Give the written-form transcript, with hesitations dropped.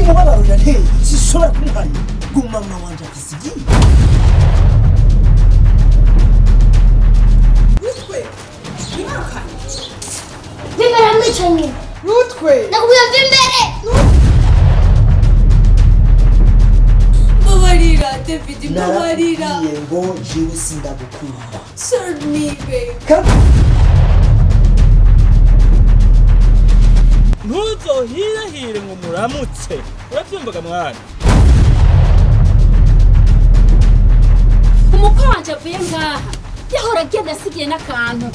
Umubabaro yanteye sishobora kumuharira ngo mama wanje afise igiye. Rutwe, wibarukanye. Vimbere mwicanyi. Rutwe. Nakubwiye mva imbere. Mbabarira, David, mbabarira. Narakubwiye ngo jewe sindagukunda. Serve me, babe. Kandi Ntuzohirahire ngo muramutse, urabyumvaga mwana? Umukwe wanje avuye ngaha yahora agenda asigiye n'akantu.